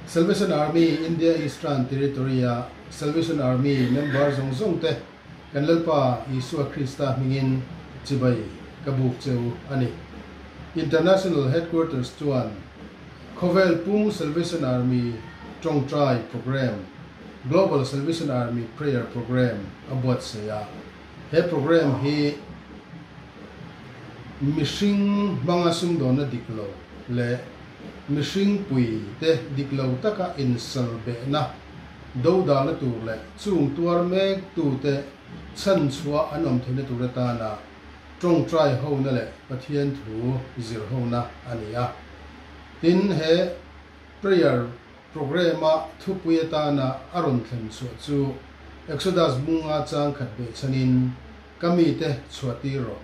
Salvation Army India Eastern Territory-a Salvation Army member zawng zawng te kan Lalpa Isua Krista hmingin chibai ka buk che u a ni. International Headquarters chuan Khawvel pum Salvation Army tawngtai program, Global Salvation Army Prayer Program a buatsaih a. He program hi mihring hmanga sumdawnna dik lo leh mihring pui te dik lo taka insal behna dodalna tur leh chung tuar mek tute chhan chhuah an awm theihna tur atana tawngtai hona leh Pathian thu zir hona a ni a. Tin, he prayer Program-a thupui atana a rawn thlen chhuah chu Exodus bunga chang khat behchhanin, Ka mite chhuahtir rawh,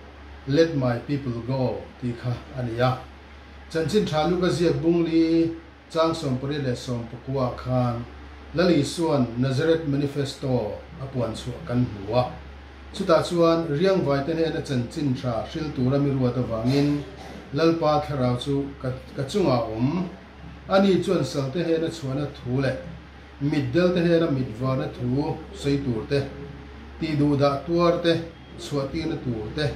Let my people go, tih kha a ni a. Chanchin tha Luka ziak bung li chang 89 khan Lal Isua'n Nazareth Manifesto a puan chhuah kan hmu a. Chutah chuan riangvaite hnena chanchin tha hril tura mi ruat avangin Lalpa thlarau chu ka chungah a awm. Ani chuan salte hnena chhuahna thu leh mitdelte hnena mitvarna thu sawi tur te, tihduhdah tuar te, chhuahtirna tur te,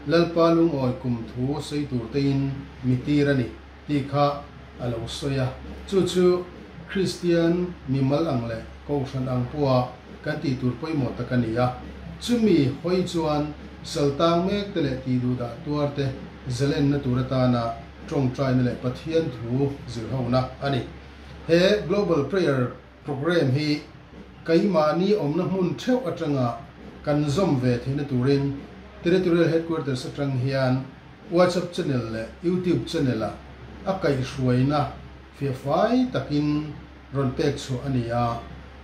Lalpa lungawi kum thu sawi tur tein mi tir a ni tih kha a lo sawi a. Chu chu Kristian mimal ang leh Kohhran ang pawha kan tih tur pawimawh tak a ni a. Chumi hawi chuan saltang mek te leh tihduhdah tuar te zalenna tur atana tawngtaina leh Pathian thu zirhona a ni. He Global Prayer Programme hi keimahni awmna hmun theuh atanga kan zawm ve theihna turin Territorial Headquarters atang hian WhatsApp channel leh YouTube channel-ah a kaihhruaina fiahfai takin rawn pek chhuah a ni a,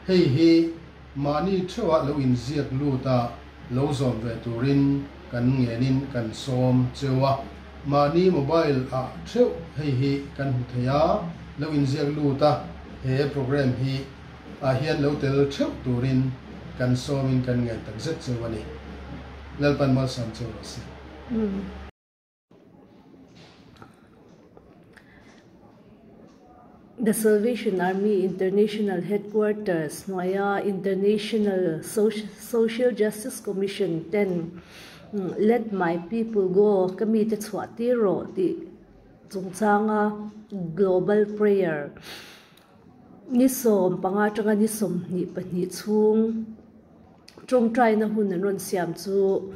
hei hi mahni theuhah lo inziak lut a lo zawm ve turin kan ngenin kan sawm cheu a. Mahni mobile ah theuh hei hi kan hmu thei a, lo inziak lut a, he program hi ah hian lo tel theuh turin kan sawmin kan ngen tak zet cheu a ni. Lalpan malsawm cheu rawh se. The Salvation Army International Headquarters hnuaia International Social Justice Commission ten Let My People Go, Ka mite chhuah tir rawh tih chungchanga Global Prayer ni 15 atanga ni 22 chhung tawngtaina hun an rawn siam chu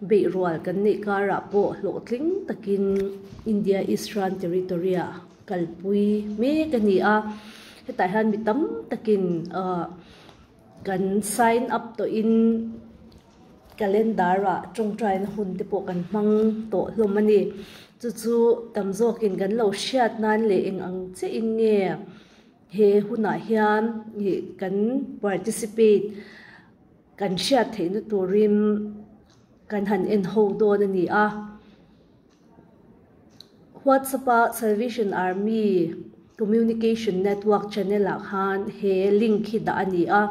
beih rual kan neih karah pawh hlawhtling takin India Eastern Territory-ah kalpui mek a ni a, hetah hian mi tam takin ahh kan sign up tawhin calendar ah tawngtaina hun te pawh kan hmang tawh hlawm a ni chu chu tam zawkin kan lo hriat nan leh eng ang chiah in nge he hunah hian ih kan participate kan hriat theihna turin kan han en ho dawn a ni a. WhatsApp a Salvation Army Communication Network channel ah khan he link hi dah a ni a,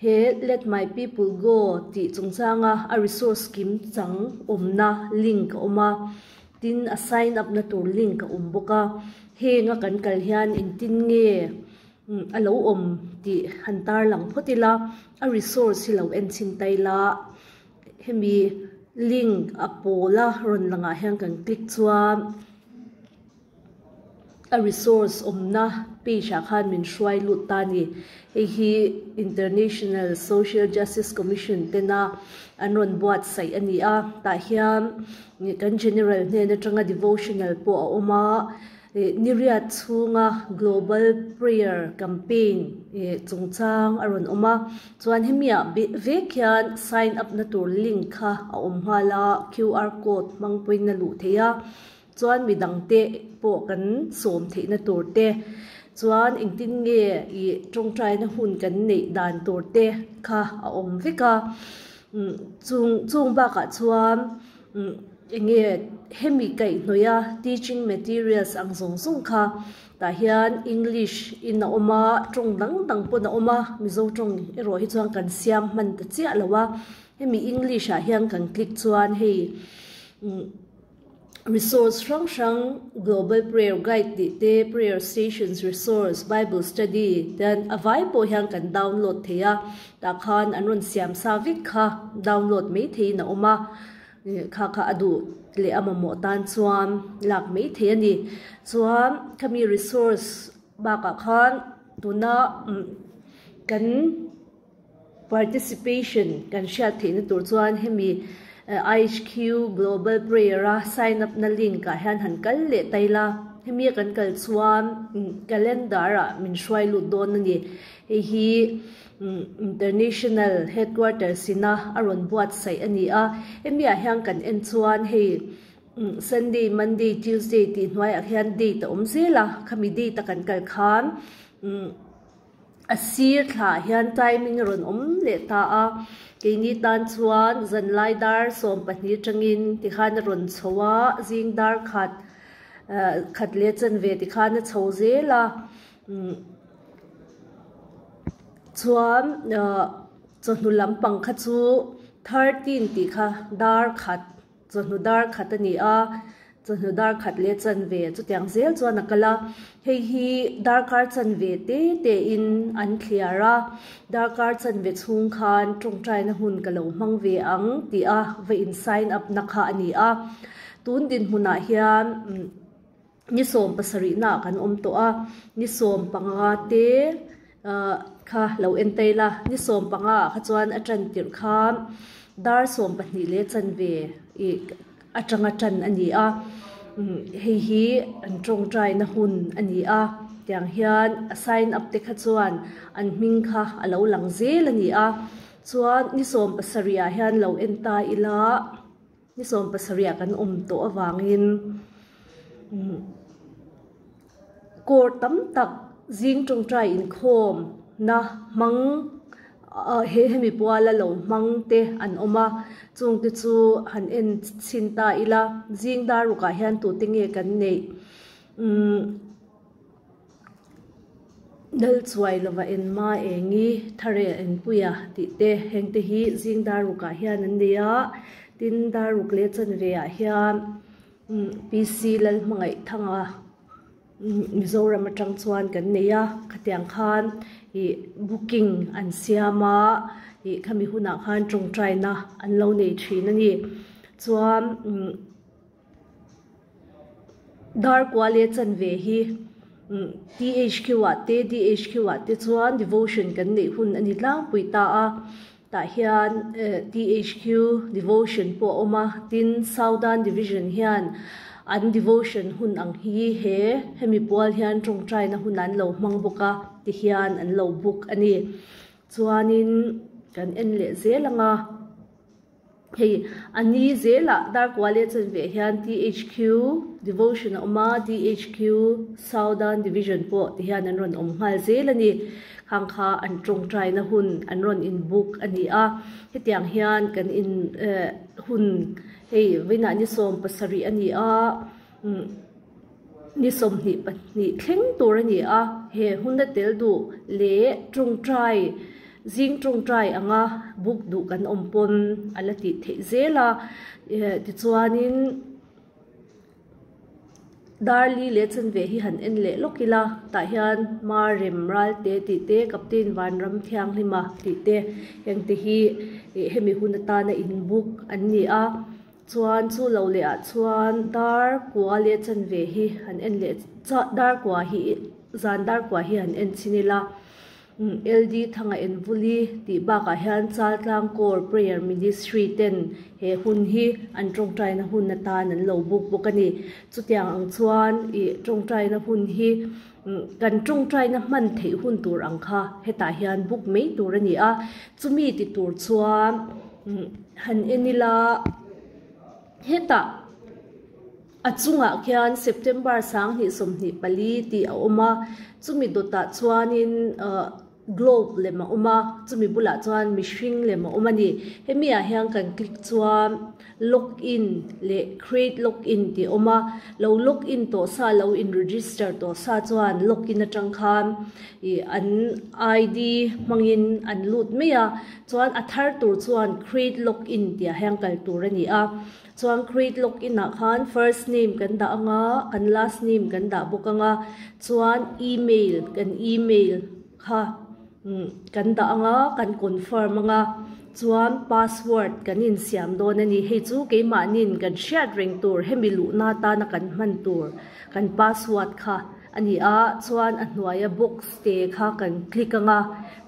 he Let My People Go tih chungchanga a resource kim chang awmna link a awm a, tin a sign up na tur link a awm bawk a, heng a kan kal hian engtin nge a lo awm tih han tarlang phawt ila, a resource hi lo en chhin ta ila. Hemi link a pawla rawn langah hian kan click chuan a resource awmna page ah khan min hruai lut ta a ni. Hei hi International Social Justice Commission tena an rawn buatsaih a ni a, tah hian kan general hnen atanga devotional pawh a awm a. Niriat chhunga Global Prayer Campaign chungchang a rawn awm a, chuan hemiah vek hian sign up na tur link kha a awm nghal a, QR code hmang pawhin a luh theih a, chuan midangte pawh kan sawm theihna tur te, chuan engtin nge ih tawngtaina hun kan neih dan tur te kha a awm vek a, chung chung bakah chuan. Enge hemi kaihhnawih a teaching materials ang zawng zawng kha tah hian english in a awm a tawng dang dang pawn a awm a mizo tawng erawh hi chuan kan siam hman ta chiah lo a hemi english ah hian kan click chuan hei. Resource hrang hrang Global Prayer Guide tih te, Prayer Stations Resource, Bible Study te a vai pawh hian kan download thei a, tah khan an rawn siam sa vek kha download mai theiin a awm a, kha kha a duh leh a mamawh tan chuan lak mai thei a ni. Chuan khami resource bakah khan tuna kan Participation kan hriat theihna tur chuan hemi IHQ Global Prayer a sign up na link ah hian han kal leh ta ila, hemi a kan kal chuan calendar ah min hruai lut dawn a ni. Hei hi International Headquarters ina a rawn buatsaih a ni a, hemi ah hian kan en chuan hei Sunday, Monday, Tuesday tih hnuaiah hian date a awm zel a, khami date a kan kal khan A sir thlah hian timing a rawn awm leh ta a, keini tan chuan zanlai dar 12 atangin tikhan a rawn chho a, zing dar khat khat leh chanve tikhan a chho zel a, chuan chawhnu lampang kha chu 13 tih kha dar khat. Chawhnu dar khat a ni a, chawhnu dar khat leh chanve chutiang zel chuan a kal a, hei hi darkar chanve te te in an thliar a, darkar chanve chhung khan tawngtaina hun ka lo hmang ve ang tih a va in sign up na kha a ni a, tun dinhmunah hian ni 70 na ah kan awm tawh a, ni 15 te kha lo en ta ila, ni 15 ah kha chuan a tan tirh kha dar 12 leh chanve ih atanga tan a ni a, hei hi an tawngtai na hun a ni a, tiang hian a sign up te kha chuan an hming kha a lo lang zel a ni a, chuan ni 70 ah hian lo en ta ila. Ni 70 ah kan awm tawh avangin court tam tak zing tawngtai inkhawm na hmang he hemi puala lo hmang te an awm a, chung te chu han en chhin ta ila zing dar rukah hian tute nge kan neih umm. Lal chuai lova en ma engi thare enpuia tih te heng te hi zing dar rukah hian an nei a, tin dar ruk leh chanve ah hian PC Lalhmangaih thanga Mizoram atang chuan kan nei a, khatiang khan ih booking an siam a ih khami hunah khan tawngtaina an lo nei thin a ni chuan umm. Dar kua leh chanve hi THQ ah te DHQ ah te chuan devotion kan neih hun a ni tlangpui ta a, tah hian THQ devotion pawh a awm a, tin Southern Division hian an devotion hun ang hi he hemi pual hian tawngtaina hun an lo hmang bawk a ti hian an lo book a ni. Chuanin kan en leh zel ang a. Hei a ni zelah dar kua leh chanve hian THQ Devotion a awm a, DHQ Southern Division pawh ti hian an rawn awm nghal zel a ni. Khang kha an tawngtaina hun an rawn in book a ni a, hetiang hian kan in eh hun hei vawiinah ni 70 a ni a, ni 22 thleng tur a ni a, he huna tel duh leh tawngtai zing tawngtai anga book duh kan awm pawn a la tih theih zel a, tichuanin darli leh chanve hi han en leh lawk ila tah hian ma rem ral te tih te Captain Vanram Thianghlima tih te heng te hi hemi hun atana in book an ni a. Chuan chu lo leh ah chuan dar kua leh chanve hi han en leh dar kua hi zan dar kua hi han en chhin ila LD Thanga Envuli tih bakah hian Chaltlang Core Prayer Ministry ten he hun hi an tawngtaina hun atan an lo book bawk a ni. Chutiang ang chuan ih tawngtaina hun hi kan tawngtaina hman theih hun tur ang kha hetah hian book mai tur a ni a, chumi ti tur chuan. Han en ila hetah a chungah khian September 2024 tih a awm a, chumi dawtah chuanin ah globe lem a awm a, chumi bulah chuan mihring lem a awm a ni. Hemi ah hian kan click chuan log in leh create log in tih a awm a, lo log in tawh sa lo in register tawh sa chuan log in atang khan ih an ID hmangin an lut mai a. Chuan a thar tur chuan create login tih ah hian kal tur a ni a. Chuan create login ah khan first name kan dah anga kan last name kan dah bawk anga chuan email kan email kha kan dah anga kan confirm anga chuan password kan insiam dawn a ni. Hei chu keimahniin kan hriat reng tur hemi luhna atana kan hman tur kan password kha a ni a chuan a hnuaia box te kha kan click anga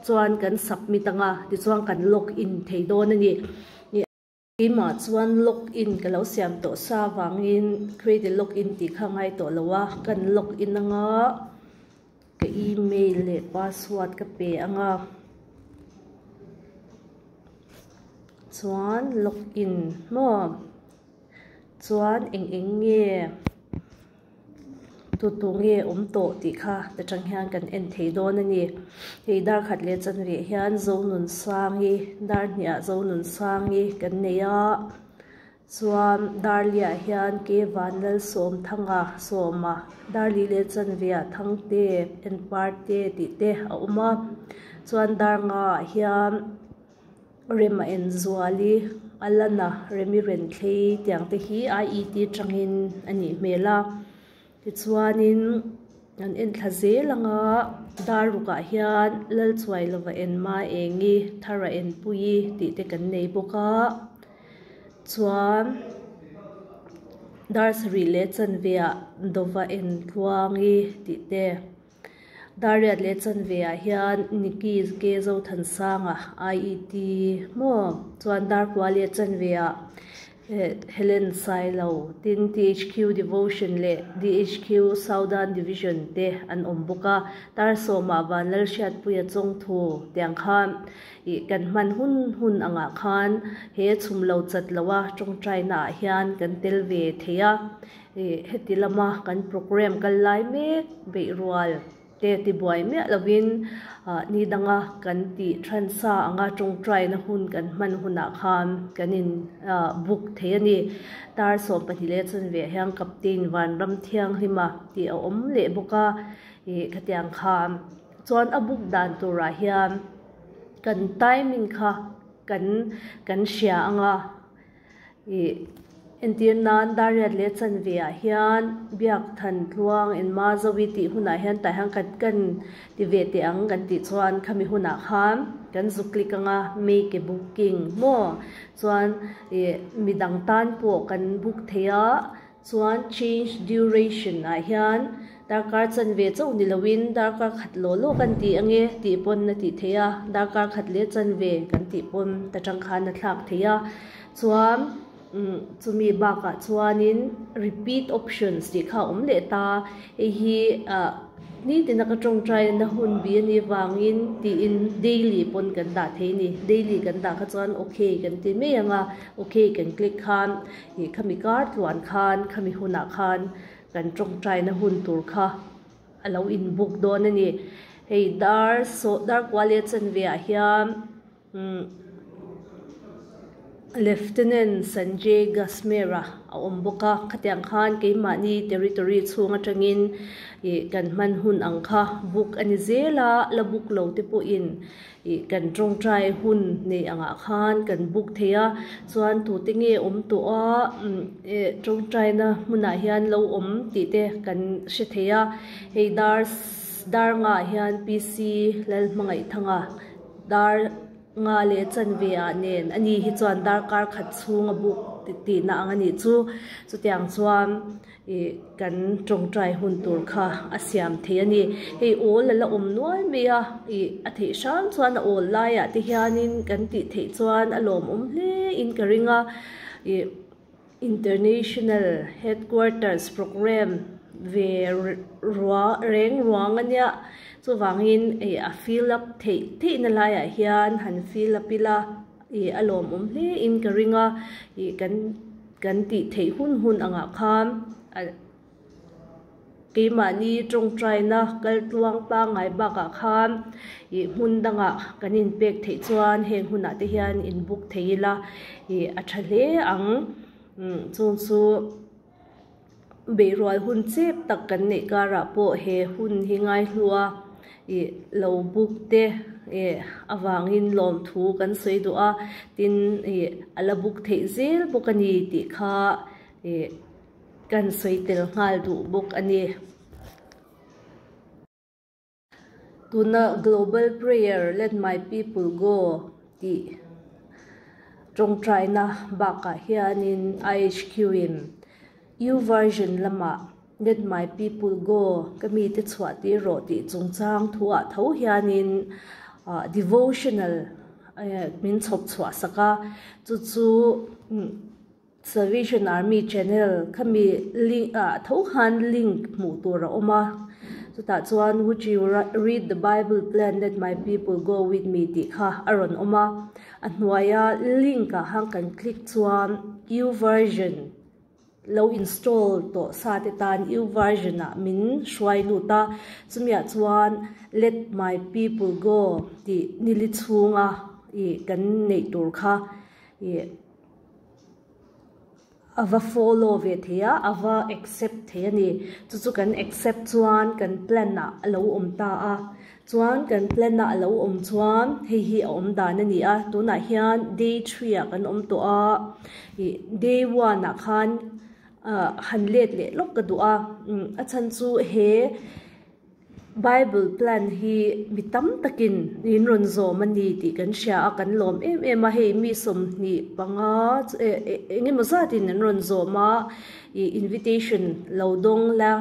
chuan kan submit anga tichuan kan log in thei dawn a ni. Keimah chuan log in ka lo siam tawh sa vangin create a log in tih kha ngai tawh lo a, kan log in anga ka email leh password ka pe anga chuan log in maw chuan eng eng nge. Tu tu nge awm tawh tih kha ta tang hian kan en thei dawn a ni. Hei dar khat leh chanve hian Zonunsangi dar hniah Zonunsangi kan nei a, chuan dar liah hian ke Vanlalsawmthanga sawma dar li leh chanve ah Thangte Enparte tih te a awm a, chuan dar nga ah hian. Rem a en zual i a lan a remi ren thlei tiang te hi IET tangin a nih hmel a tichuanin an en thla zel ang a dar rukah hian Lalchuai lova en ma eng i thar a en pui i tih te kan nei bawk a chuan dar sarih leh chanve ah dawva en tluang i tih te. Dariat leh chanve ah hian Nikki ke Zothansanga IET maw chuan Darkua leh chanve ah Helen Sailo tin THQ Devotion leh DHQ Southern Division te an awm bawk a, Tarsawmah Vanlalhriatpuia chawngthu tiang khan ih kan hman hun hun angah khan he chhum lo chat lo a tawngtaina ah hian kan tel ve thei a. Ih heti lama kan program kal lai mek beih rual te tibuai miah lovin ah ni danga kan tih than sa anga tawngtaina hun kan hman hunah khan kan in ah book thei a ni. Tar 12 leh chanve hian Captain Vanram Thianghlima tih a awm leh bawk a ih khatiang khan chuan a book dan turah hian kan timing kha kan kan hria anga. Ih entir nan Dariat leh chanve ah hian biak than tluang in ma zovi tih hunah hian tah hian kan kan ti ve teh ang kan tih chuan khami hunah khan kan zu click anga make a booking maw chuan ih midang tan pawh kan book thei a chuan change duration ah hian darkar chanve chauh ni loin darkar khat law law kan tih ange tih pawn a tih theih a darkar khat leh chanve kan tih pawn ta tang khan a thlak theih a chuan umm chumi bakah chuanin repeat options tih kha a awm leh ta hei hi ah nitin a ka tawngtai na hun bi a nih vangin tiin daily pawn kan dah thei a ni daily kan dah kha chuan okay kan ti mai ang a okay kan click khan ih khami kar tluan khan khami hunah khan kan tawngtaina hun tur kha a lo in book dawn a ni hei dar saw dar kua leh chanve ah hian umm Lieutenant Sanjay Gasmera a awm bawk a khatiang khan keimahni territory chhung atangin ih kan hman hun ang kha book a ni zel a la book lo te pawhin Ih kan tawngtai hun nei angah khan kan book thei a, chuan tute nge awm tawh a eh tawngtaina hmunah hian lo awm tih te kan hre thei a, hei dar dar ngah hian PC Lalhmangaihthanga dar nga leh chanve ah nen a ni hi chuan darkar khat chhunga book tihna ang a nih chu, chutiang chuan. Ih kan tawngtai hun tur kha a siam thei a ni. Hei awl a la awm nual mai a, ih a theih hram chuan a awl laiah te hianin kan tih theih chuan a lawmawm hle in ka ring a. Ih International Headquarters Programme ve rua reng ruang a nia, chuvangin ih a fill up theih theihna laiah hian han fill up ila ih a lawmawm hle in ka ring a, ih kan. Kan tih theih hun hun angah khan keimahni tawngtaina kal tluang pangngai bakah khan ih hmun dangah kan inpek theih chuan heng hunah te hian in book thei ila ih a tha hle ang chung chu beihrual hun chep tak kan neih karah pawh he hun hi ngaihlu a. I lo book te avangin lawmthu kan sawi duh a, tin I a la book theih zel bawk a ni tih kha I kan sawi tel nghal duh bawk a ni. Tuna Global Prayer Let My People Go tih tawngtaina bakah hianin IHQ in YouVersion lamah Let My People Go ka mite chhuah tir rawh tih chungchang thuah tho hianin devotional min chhawp chhuah sak a, chu chu Salvation Army channel khami link ah tho khan link hmuh tur a awm a, chutah chuan would you read the bible plan let my people go with me tih kha a rawn awm a, a hnuaia link ah khan kan click chuan YouVersion lo install tawh sa te tan YouVersion ah min hruai lut a, chumiah chuan let my people go tih nili chhunga ih kan neih tur kha ih. A va follow ve thei a, a va accept thei a ni. Chu chu kan accept chuan kan plan ah a lo awm ta a. Chuan kan plan ah a lo awm chuan hei hi a awm dan a ni a. Tunah hian day 3 ah kan awm tawh a, ih day 1 ah khan han let leh lawk ka duh a. A chhan chu he. Bible plan hi mi tam takin in rawn zawm a ni tih kan hria a, kan lawm em em a, hei mi 25 eng emaw zatin an rawn zawm a, ih invitation lo dawng la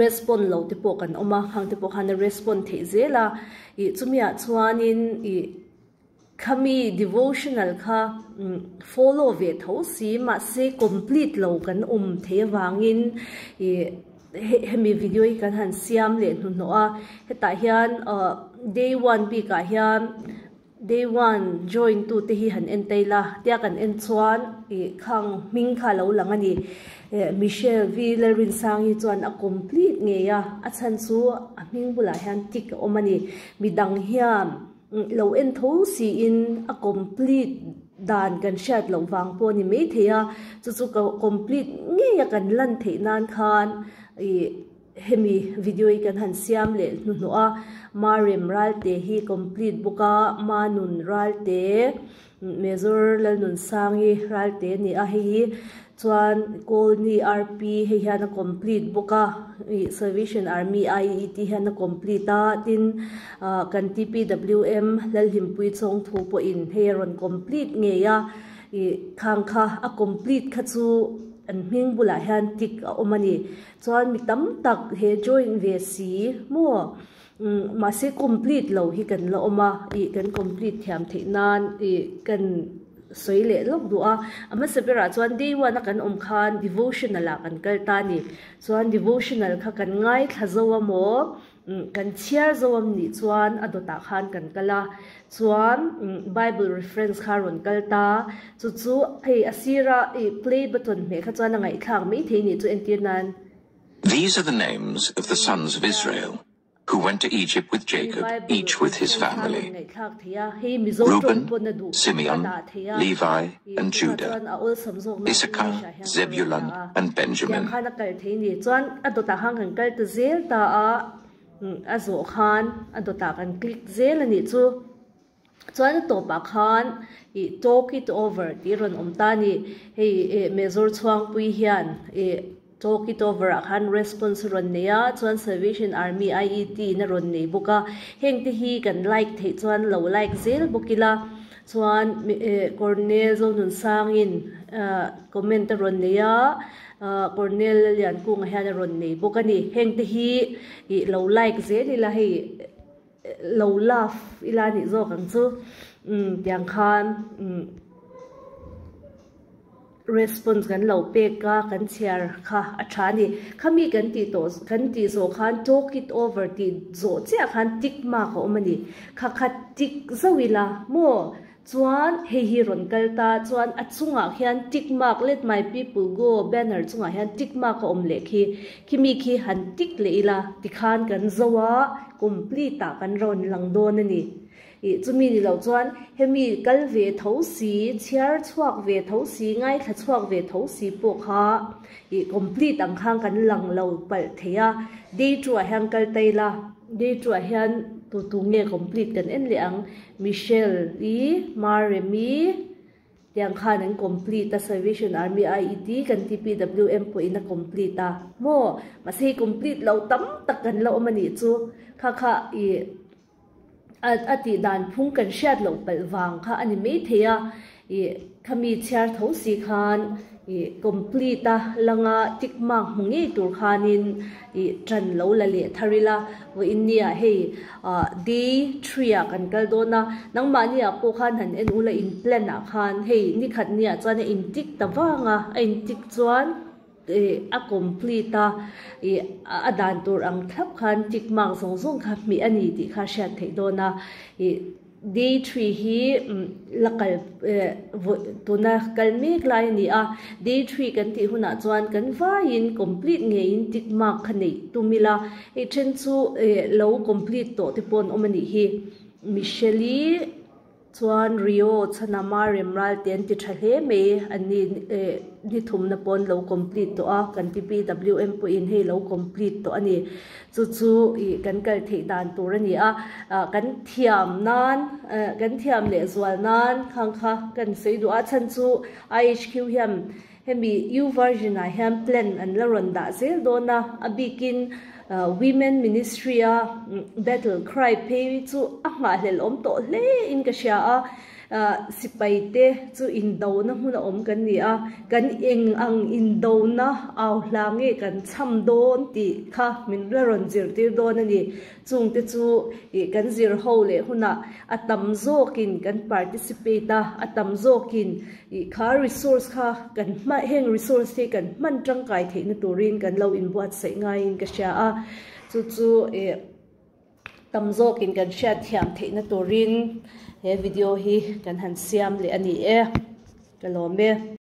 respond lo te pawh kan awm a, khang te pawh khan a respond theih zel a, ih chumiah chuanin ih. Khami devotional kha follow ve tho si mahse complete lo kan awm thei avangin ih hemi video hi kan han siam leh hnuhnawh a, hetah hian day one bikah hian day one join tu te hi han en tai la tia kan en chuan ih khang hming kha a lo lang a ni. Michelle V Lalrinsangi chuan a complete ngei a, a chhan chu a hming bulah hian tick a awm a ni. Midang hian. Lo en tho siin a complete dan kan hriat loh vang pawh a ni maithei a, chu chu complete ngei a kan lan theih nan khan ih hemi video hi kan han siam leh hnuhnawh a, Marem Ralte hi complete bawk a, Manun Ralte, Major Lalnunsangi Ralte a ni a, hei hi Chuan Colney RP hei hian a complete bawk a, ih Salvation Army IET hian a complete a, tin ah kan TPWM Lalhlimpui Chawngthu pawhin hei a rawn complete ngei a, ih khang kha a complete kha chu an hming bulah hian tick a awm a ni. Chuan mi tam tak he join ve si maw umm mahse complete lo hi kan la awm a, ih kan complete thiam theih nan ih kan. Sawi leh lawk duh a, a hmasa berah chuan day one a kan awm khan devotional ah kan kal ta a ni. Chuan devotional kha kan ngaithla zo a maw, kan chhiar zo a nih chuan a dawtah khan kan kal a. Chuan Bible reference kha a rawn kal ta, chu chu hei a sira ih play button hmeh kha chuan a ngaihthlak maithei nih chu entir nan. These are the names of the sons of Israel. who went to Egypt with Jacob, each with his family Reuben, Simeon, Levi, and Judah, Issachar, Zebulun, and Benjamin. Chuan a tawpah khan ih talk it over tih rawn awm ta a ni. Hei ih Major Chhuangpui hian ih talk it over ah khan response a rawn nei a, chuan Salvation Army IET in a rawn nei bawk a. Heng te hi kan like theih chuan lo like zel bawk ila. Chuan ih Cornel Zonunsangin comment a rawn nei a, Cornel Laliankunga hian a rawn nei bawk a ni. Heng te hi ih lo like zel ila hei. Lo love ila nih zawk ang chu umm tiang khan umm response kan lo pek a kan chhiar kha a tha a ni. Khami kan tih tawh kan tih zawh khan talk it over tih zawh chiah khan tick mark a awm a ni. Kha kha tick zauh ila maw? Chuan hei hi rawn kal ta chuan a chungah khian tick mark let my people go banner chungah hian tick mark a awm leh khi khimi khi han tick leh ila tikhan kan zo a complete ah kan rawn lang dawn a ni. Ih chumi ni loh chuan hemi kal ve tho si chhiar chhuak ve tho si ngaithla chhuak ve tho si pawh kha ih complete ang khan kan lang lo palh thei a day two ah hian kal ta ila day two ah hian tu tu nge complete kan en leh ang. Michelle i Maremi tiang khan an complete a Salvation Army IED kan TPWM pawhin a complete a maw mahse hei complete lo tam tak kan la awm a nih chu kha kha i a tih dan phung kan hriat loh palh vang kha a ni maithei a i khami chhiar tho si khan i complete a langa tick mark hmu ngei tur khanin i tan lo la leh thar ila vawiin nia hei ah day three ah kan kal dawn a nangmahni ah pawh khan han en ula in plan ah khan hei nikhat nia chuan a in tick ta vang a a in tick chuan ih a complete a ih a dan tur ang thlap khan tick mark zawng zawng kha hmih a ni tih kha a hriat theih dawn a ih. Day three hi la kal tuna kal mek lai a ni a, day three kan tih hunah chuan kan vaiin complete ngeiin tick mark kha neih tum ila, hei then chu lo complete tawh te pawh an awm a nih hi. Michelle-i chuan Rio chhanama remral te an ti tha hle mai an ni. Ni thumna pawn lo complete tawh a, kan TPWM pawhin hei lo complete tawh a ni. Chu chu ih kan kal theih dan tur a ni a, kan thiam nan, kan thiam leh zual nan khang kha kan sawi duh a, chhan chu IHQ hian hemi U version ah hian plan an la rawn dah zel dawn a, a bikin Women Ministry a battle cry phei chu a nghahhlelh awm tawh hle in ka hria a. Sipaite chu indona hmun a awm kan ni a, kan eng ang indona au hla nge kan cham dawn tih kha min la rawn zirtir dawn a ni. Chungte chu ih kan zir ho leh hunah a tam zawkin kan participate a, a tam zawkin ih kha resource kha kan hma heng resource hi kan hman tangkai theihna turin kan lo inbuatsaih ngaiin ka hria a, chu chu ih. Tam zawkin kan hriatthiam theihna turin he video hi kan han siam leh a ni e. Ka lawm e.